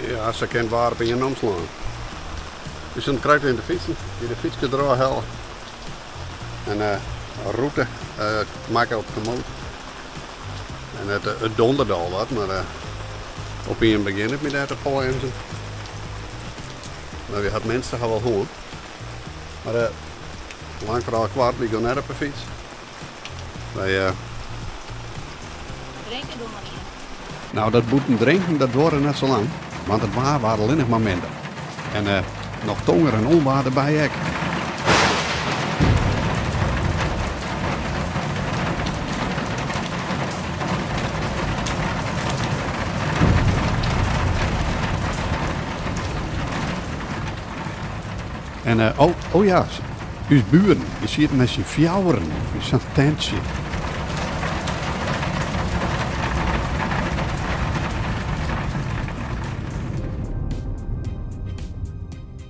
Ja, sa kin it waar op ien omslaan. We sieten krekt yn de fytsen, by de fytske derôf helle. En in rûte makke op Komoot. En it donderde al wat, mar op ien begjin it my dêr te peinzen. Mar wy ha it minste ha wol hân. Mar lang ferhaal koart, wy gean net op 'e fyts. Wy. Drinken doen we niet. Nou, dat bûten drinken dat duorre net sa lang, want it waar waard allinnich mar minder. En noch tonger en ûnwaar derby ek. En oh, oh ja, ús buren, dy sieten mei syn fjouweren yn sa'n tentsje.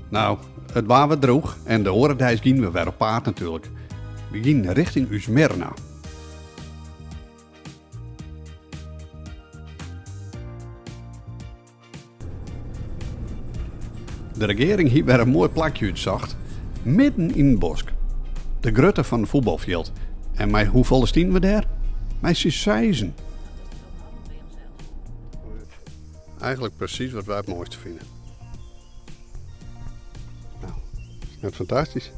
Nou, it waar waard droech en de oare deis gienen we wer op paad natuerlik. We gienen richting ús Myrna. De regearing hie wer in moai plakje útsocht, midden yn it bosk. De grutte fan in fuotbalfjild. En mei hoefolle stienen we dêr? Mei syn seizen. Eigenlik presys wat wy it moaiste fine. Nou, is net fantastysk?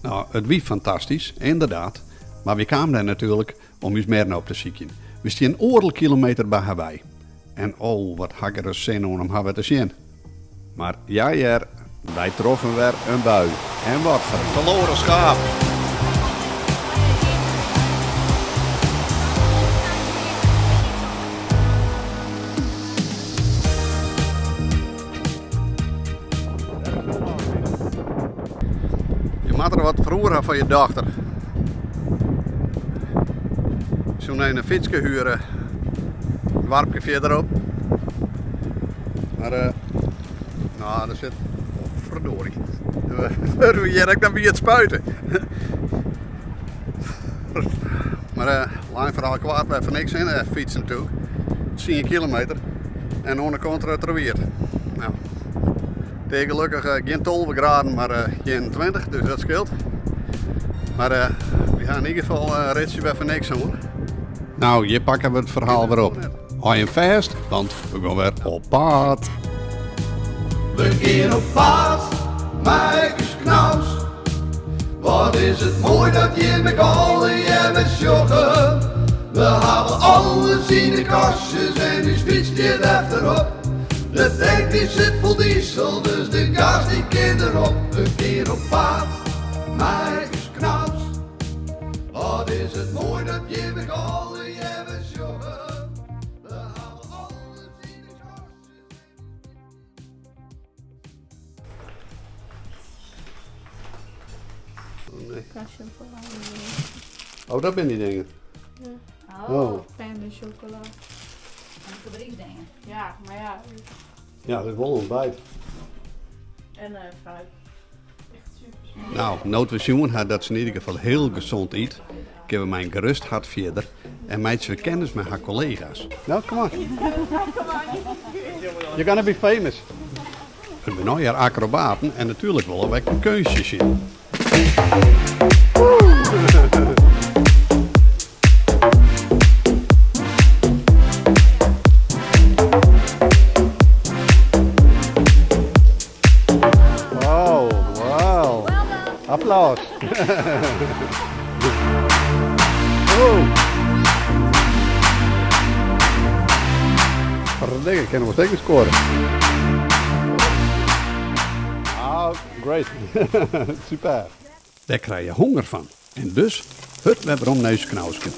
Nou, it wie fantastysk, ynderdaad. Mar wy kamen dêr natuerlik om ús Myrna op te sykjen. We stean oardel kilometer by har wei. En oh, wat ha ik der sin oan om har wer te sjen. Mar ja hear, wy troffen wer in bui. En wat foar in verloren schaap! Je moatte der wat foar oer ha foar je dochter. Soe even in fytske huren. In doarpke fierderop. Mar uh, nou, der sit. Oh, verdorie. We hjir ek dan by it spuiten. Mar uh, lang ferhaal koart, wy foar niks hinne fytsen toe. 10 kilometer. En oan de kant der wiet. Nou, it is gelokkich gjin 12 graden, mar 21, dus dat skeelt. Mar we ha yn ieder gefal in ritsje wer foar niks oan. Nou, hjir pakke we it ferhaal wer op. Hou jim fêst, want we gean wer op paad. We gean op paad mei ús knaus. Wat is it moai dat jim ek allegear sjogge. We hawwe alles yn de kastjes en ús fyts stiet efterop. De tank dy sit fol diesel, dus de gas dy kin derop. We gean op paad mei ús knaus. Wat is it moai dat jim ek allegear sjogge. We hawwe alles yn de kastjes. Nee. Oh, dat binne dy dingen. Ja. Oh. Pain de chocola. En fabrieksdingen. Ja, mar ja. Ja, dat is wol ontbijt. En fruit. Echt super. Nou, no't we sjoen ha dat se yn ieder gefal hiel gesond yt, kinne we mei in gerust hart fierder en meitsje we kennis mei har kollega's. Nou, come on. You're gonna be famous. It binne allegear akrobaten en natuerlik wolle we ek in keunstje sjen. Wow, wow. Applaus. Oh. Verdikke, kinne we zeker scoren. Ah, great. Super. Dêr krije je honger fan. En dus hurd wer werom nei ús knauske.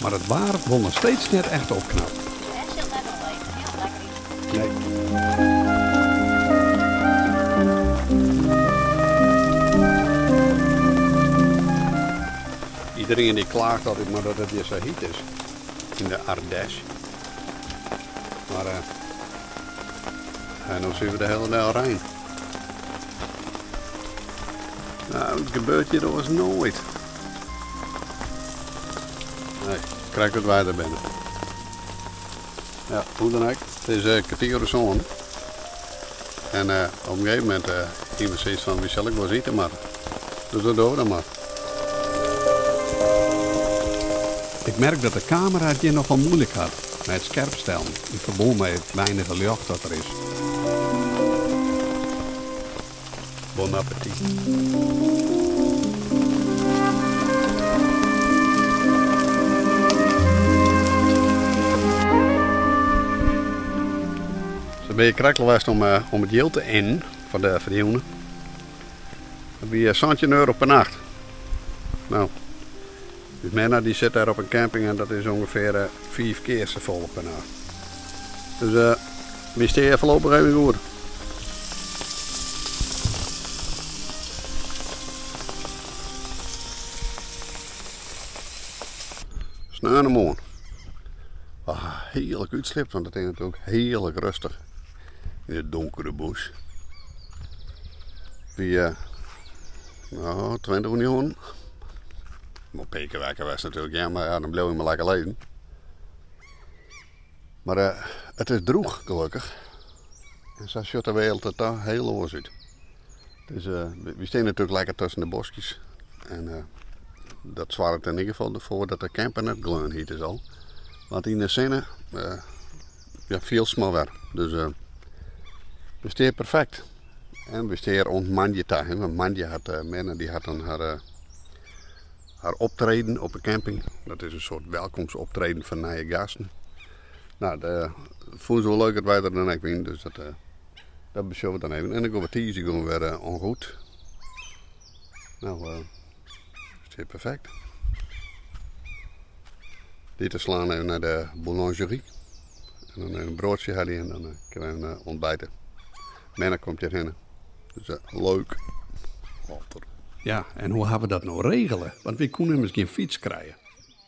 Mar it waar wol noch steeds net echt opknappe. En sil net omleech. Hiel lekker iten. Nee. Iedereen die klaagt altyd mar dat it hjir sa hyt is yn de Ardèche. Mar uh, no sjogge we de hiele dei al rein. Nou, it gebeurt hjir oars noait. Nee, krekt dat wy der binne. Ja, hoe dan ek. It is kertier oer sânen. En op in gegeven momint hiene we sayts fan, wy sille ek wolris ite moatte. Dus dat dogge we dan mar. Ik merk dat de kamera it hjir nochal moeilik hat mei it skerp stellen yn ferbân mei it weinige ljocht dat der is. Bon appetit. Se binne krekt al west om, eh, om it jild te innen foar de ferdielne. Dat wie 17 euro per nacht. Nou, dus Menna die sit dêr op in camping en dat is ûngefear eh, fiif kear safolle per nacht. Dus uh, wy steane foarlopich even goed. Sneonemoarn. Ah, hearlik útsliept, want it is natuerlik hearlik rêstich yn de donkere bûs. Wie uh, no, 20 oer njoggenen. Wol in pear kear wekker west natuerlik, ja, mar ja, dan bliuw je mar lekker lizzen. Mar uh, it is drûch gelokkich. En sa sjocht de wereld der toch hiel oars út. Dus uh, wy steane natuerlik lekker tusken de boskjes. En uh, dat soarget yn ieder gefal derfoar dat de camper net gleon hyt is al. Want yn de sinne uh, ja, fielst mar wer. Dus uh, we stean perfekt. En we stean oant moandei ta. Hè? Want moandei hat uh, Menne die hat dan har, uh, har optreden op de camping. Dat is in soart welkomstoptreden foar nije gasten. Nou, dat fûnen se wol leuk dat wy der dan ek wiene. Dus dat, uh, dat besjogge we dan even. En dan gean we tiisdei gean we wer uh, en route. Nou, uh, stiet perfekt. Dit te slaan even nei de boulangerie. En dan even in broadsje helje en dan kinne we even ontbijten. Menna komt hjirhinne. Dus uh, leuk. Walter. Ja, en hoe ha we dat no regele? Want wy koene immers gjin fyts krije.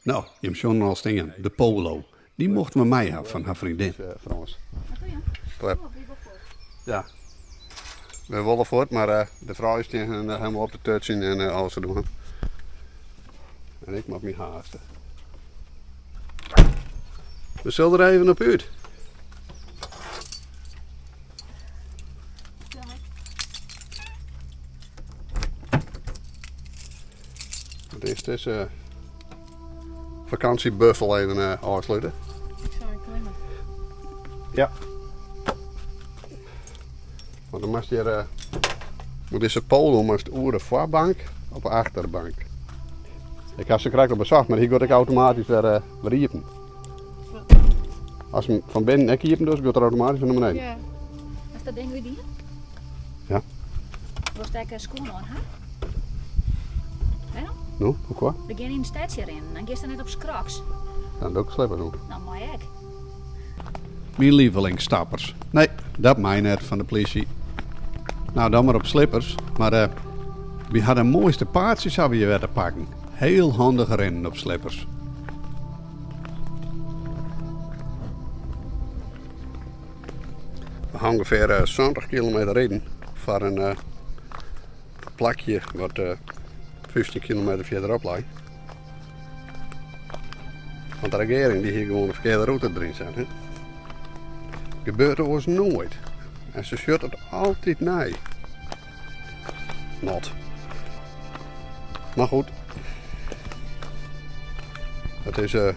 No, jim sjogge al stean, de Polo. Dy mochten we mei ha fan har freondin. Frans. Klep. Ja. We wolle fuort, mar uh, de frou stean helemaal op te touchen en uh, alles te dwaan. En ik moat my haaste. We sille der even op út. Het eerst is uh, vakantiebuffel even uh, ôfslute. Ik sil even klimme. Ja. Want dan moatst hjir, uh, mei dizze polo moatst oer de foarbank op de achterbank. Ik ha se krekt al besocht, mar hy giet ek automatysk wer, uh, wer iepen. As him fan binnen ek iepen dochst, giet er automatysk wer nei beneden. Ja. Hast dat ding útdien? Ja. Wolst ek skuon oan ha? Wêrom? No, hoe kwa? We gean yn it stedsje rinnen, dan giest der net op skroks. Dan doch ik slippers oan. Dan mei ek. Myn lievelingsstappers. Nee, dat mei net fan de plysje. Nou, dan mar op slippers. Mar uh, wy ha de moaiste paadsjes ha we hjir wer te pakken. Heel handich rinnen op slippers. We ha ûngefear 70 kilometer riden foar in uh, plakje wat uh, 15 kilometer fierderop lei. Want de regearing die hie gewoan de ferkearde rûte deryn set. Hè? Gebeurt oars noait. En se sjocht it altyd nei. Not. Mar goed. It is uh,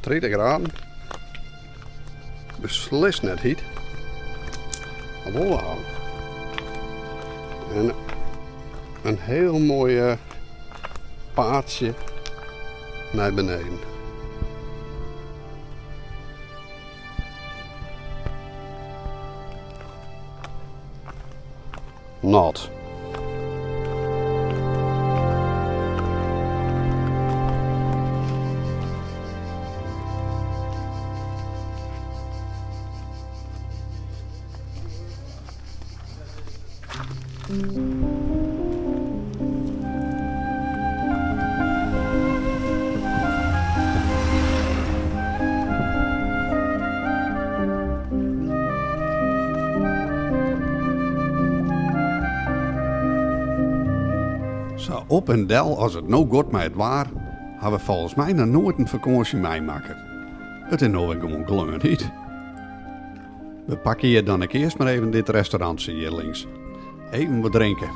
30 graden. Beslist net hyt. Mar wol waarm. En in hiel moai uh, paadsje nei beneden. Not. Sa op en del as it no giet mei it waar, ha we folgens my noch noait in fakânsje meimakke. It is no wer gewoan gleonhyt. We pakke hjir dan ek earst mar even dit restaurantsje hjir links. Even wat drinke.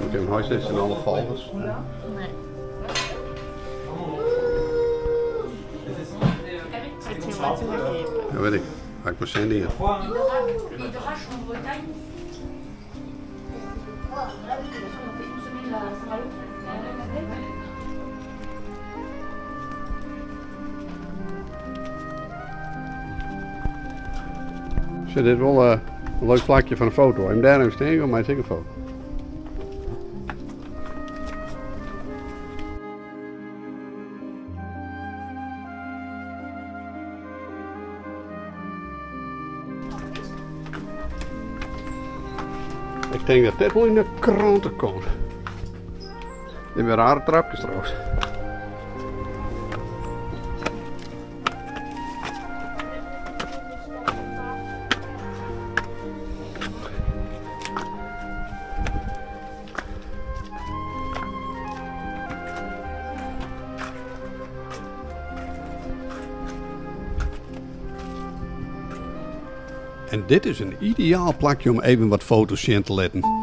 Ik heb huis in alle folgers. Nee. Ja, weet ik. Ga ik maar zin in. Zit dit wel een leuk plakje van een foto. En daar even staan, maar ik een foto. Ik denk dat dit wel in de kranten komt. Dit zijn rare trapjes trouwens. En dit is een ideaal plakje om even wat foto's in te letten.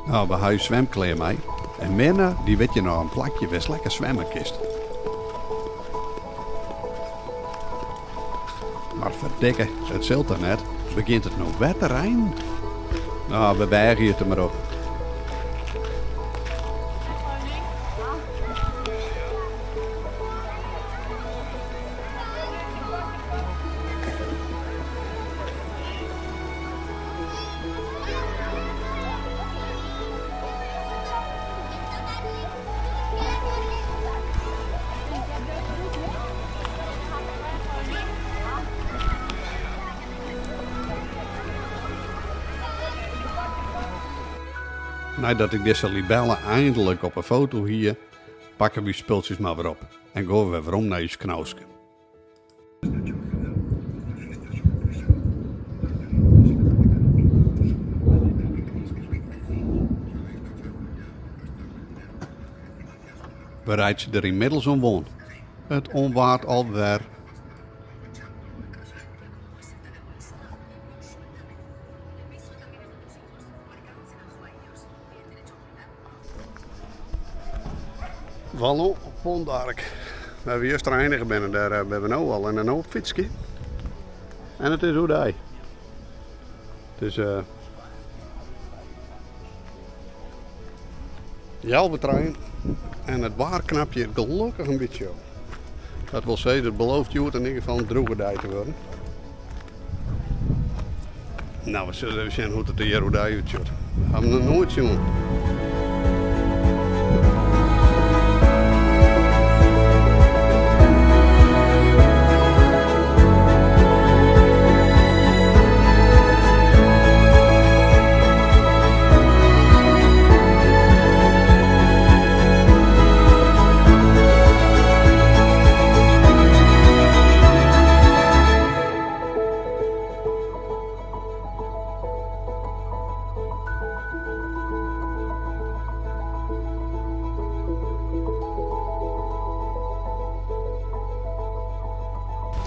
Nou, we huis zwemkleer mee. En Mirna, die weet je nou een plakje best lekker zwemmen kist. Maar verdikke, het zult er net. Begint het nou wet te rijden? Nou, we weigeren het er maar op. Nadat ik deze libellen eindelijk op een foto hier, pakken we spultjes maar weer op en gaan we weer om naar je knauske. We rijden er inmiddels om woon. Het onwaard alweer. Wallon Pont d'Arc. We hebben juist er eindigen binnen, daar hebben we nu al en een hoop fietsje. En het is hoe die. Het is Jelbetrein en het waar knapje gelukkig een beetje op. Dat wil zeggen, het belooft Joert in ieder geval een droege dij te worden. Nou, we zullen even zien hoe het er hier hoe die uitziet. We hebben nog nooit zien.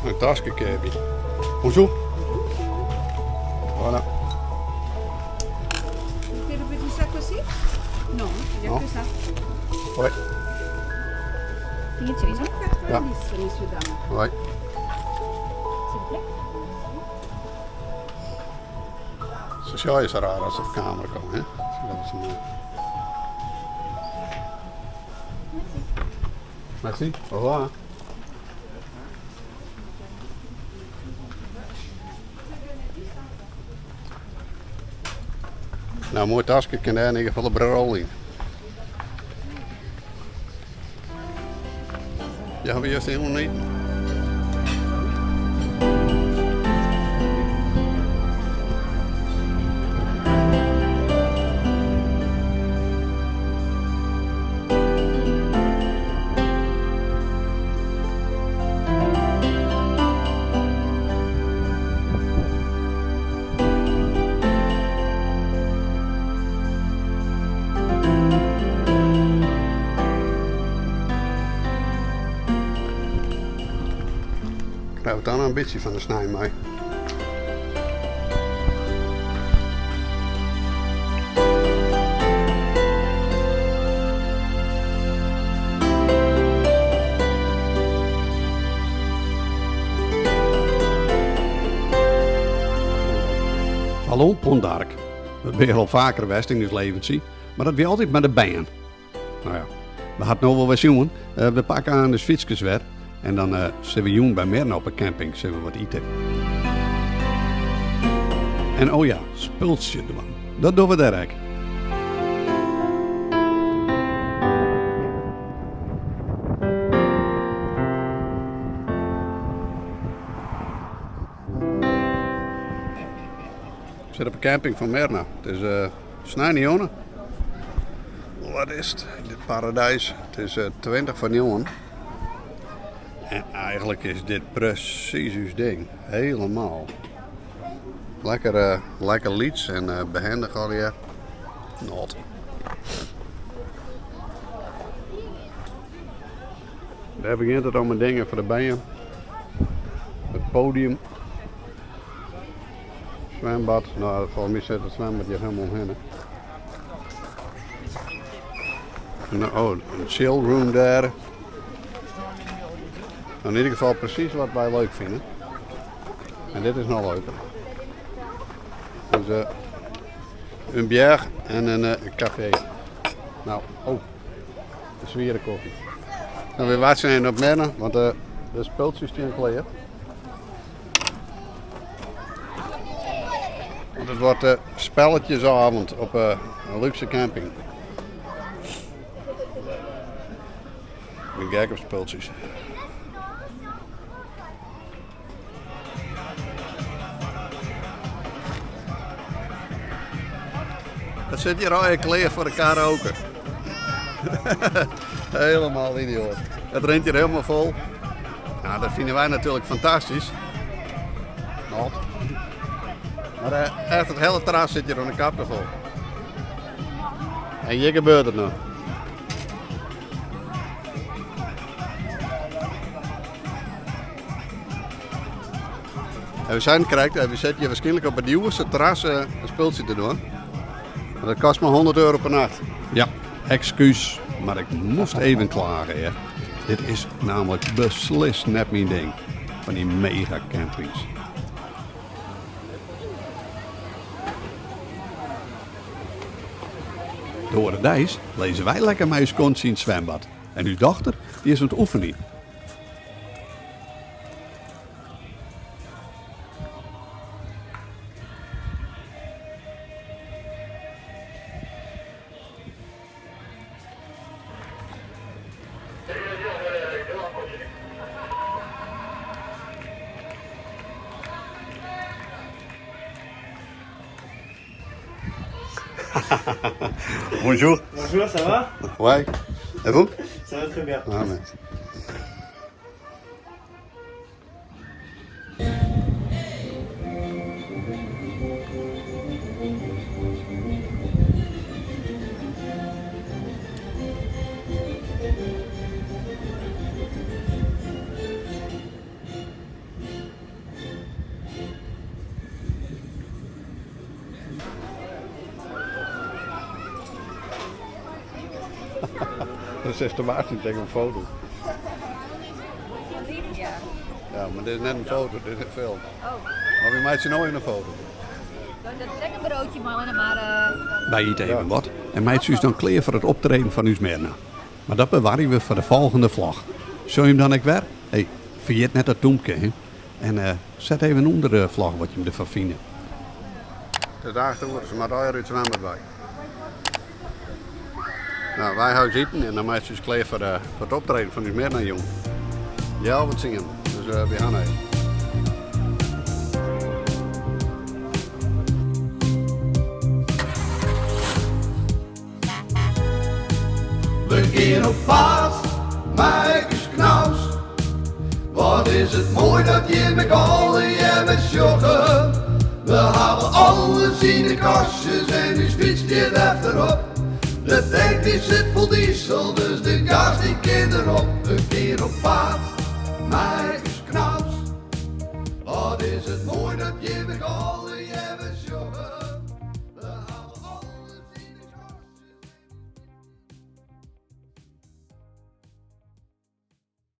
In taske keapje. Bonjour. Voilà. Mettez le petit sac aussi? Non, il n'y a Non. que ça. Hoi. Tientsje is Ja. 90, messieurs, dames. Hoi. S'il vous plaît. Ze sjogge sa raar as se op kamera komme, hè? Dat is in, Merci. Au revoir. Nou, moai taske kin dêr yn ieder gefal de bril yn. Ja, hawwe we juster hielendal iten. Krije we dan in bytsje fan de snein mei. Vallon Pont d'Arc. We binne al faker west yn ús leventsje, mar dat wie altyd mei de bern. No ja, we ha it no wol wer sjoen. We pakke aan ús fytskes wer en dan sille we jûn by Mirna op 'e camping sille we wat ite. En oh ja, spultsje dwaan. Dat dogge we dêr ek. Ik sit op 'e camping fan Mirna. It is sneintejûn. Wat is it? Dit paradys. It is 20 foar njoggenen. En eigenlik is dit presys ús ding. Helemaal. Lekker, lekker lyts en behendich allegear. Not. Dêr begjint it al mei dingen foar de bern. It podium. Zwembad, no folgens my sit it zwembad hjir helemaal omhinne. Oh, in chill room dêr. Nou, yn ieder gefal presys wat wy leuk fine. En dit is noch leuker. Dus in bière en in kafee. Nou, oh, de swiere kofje. Nou, we wachtsje even op Mirna, want de spultsjes stean klear. Want it wordt spelletjesavond op een luxe camping. Ik bin gek op spultsjes. Dat sit hjir allegear klear foar de karaoke. Helemaal idioat. It rint hjir helemaal fol. Nou, dat fine wy natuerlik fantastysk. Not. Mar echt it hiele terras sit hjir oan de kapte fol. En hjir gebeurt it no. En we seinen krekt, we sitte hjir wierskynlik op it djoerste terras in spultsje te dwaan. Mar dat kostet mar 100 euro per nacht. Ja, ekskús, mar ik moast even klage. Hear. Dit is namelijk beslist net myn ding, fan dy mega campings. De oare deis lizze wy lekker mei ús kontsje yn it swimbad en ús dochter dy is oan it oefenjen. Bonjour. Bonjour, ça va? Ouais. Et vous? Ça va très bien. Ah, merci. Zit te wachten tegen een foto. Ja, maar dit is net een foto, dit is een film. Maar we maken nou even een foto. Dat is lekker broodje, maar, maar Wij eten even wat en meid is dan klaar voor het optreden van Us Merna. Maar dat bewaren we voor de volgende vlog. Zul je hem dan ik weer? Hey, vergeet net dat doemke, hè? En zet even onder de vlog wat je hem ervan vindt. De dag te ze maar daar uit zwembad bij. Nou, wij gaan zitten en dan maakt ze dus klaar voor het optreden van Us Merna, jong. Ja, wat zingen. Dus we gaan even. We gaan op paard, Maaike Knaus. Wat is het mooi dat je met alle je joggen. We hebben alles in de kastjes en die fiets die achterop. De tank die zit vol diesel, dus de gas die kinderop. We gaan op paard, Maaike Knaus. Wat is het mooi dat je met alle